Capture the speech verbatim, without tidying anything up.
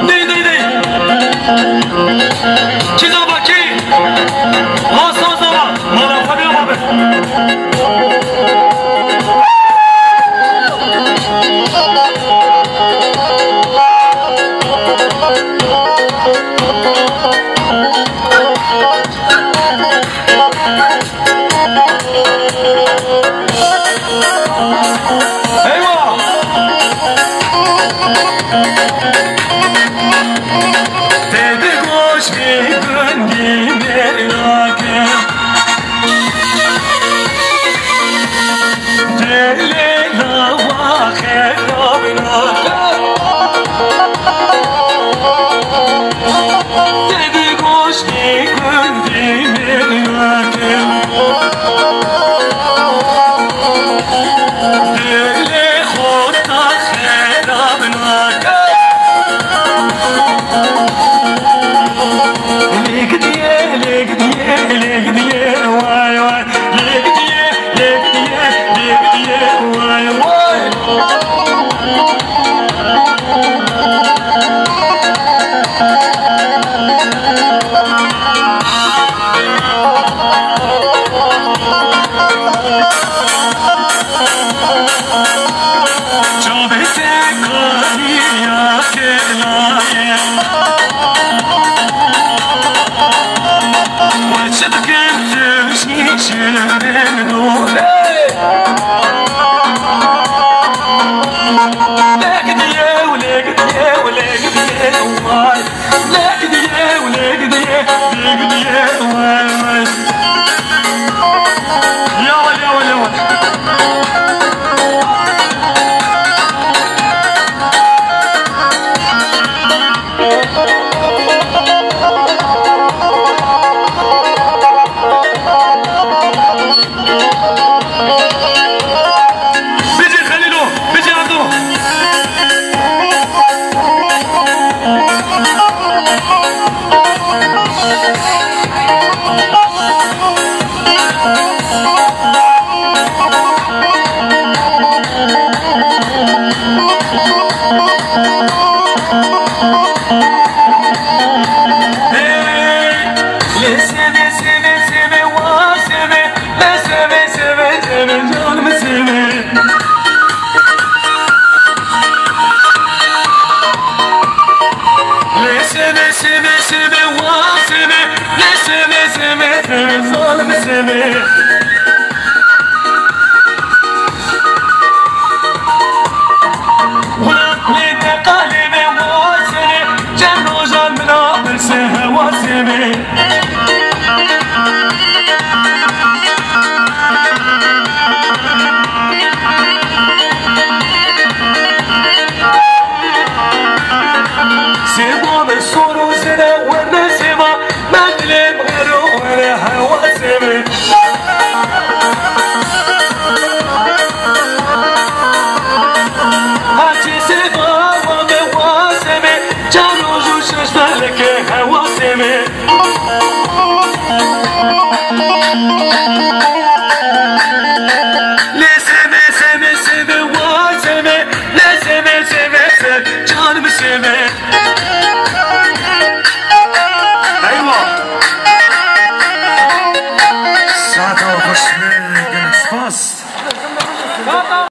Dey, dey, dey. Kî zava kî? Hasan zava. Mala xwe bê xwe be. Eywa! Tê di goşê gundî mêrnake. Dilê lava xerab nake. Tê di goşê gundî mêrnake. Dilê xorta xerab nake. Lê gidiye, lê gidiye, lê gidiye, way, way. Lê gidiye, lê gidiye, lê gidiye, way, way. Çavê te kariya kelayê. We çi dikim tu jî ji min dûr. Lê gidiye û lê gidiye û lê gidiye, way. Lê gidiye, lê gidiye, lê gidiye, way, way. Ya wele, ya wele, ya wele. Bicî Xelîlo, bicî Erdo. Hey, lê seve, seve, seve, wa seve. Me seve, seve, seve, canım seve. Le seve, seve, seve, wa seve. Le seve, seve, seve, canım seve. Xula lê te qalê me wa seve. Çend rojan min a pirse hewa seve. Sêva me sor û zere were sêva, me dilê me ro were hewa sêve. Haçê sêva wa me wa sêve, çar roj û şeş feleke hewa sêve.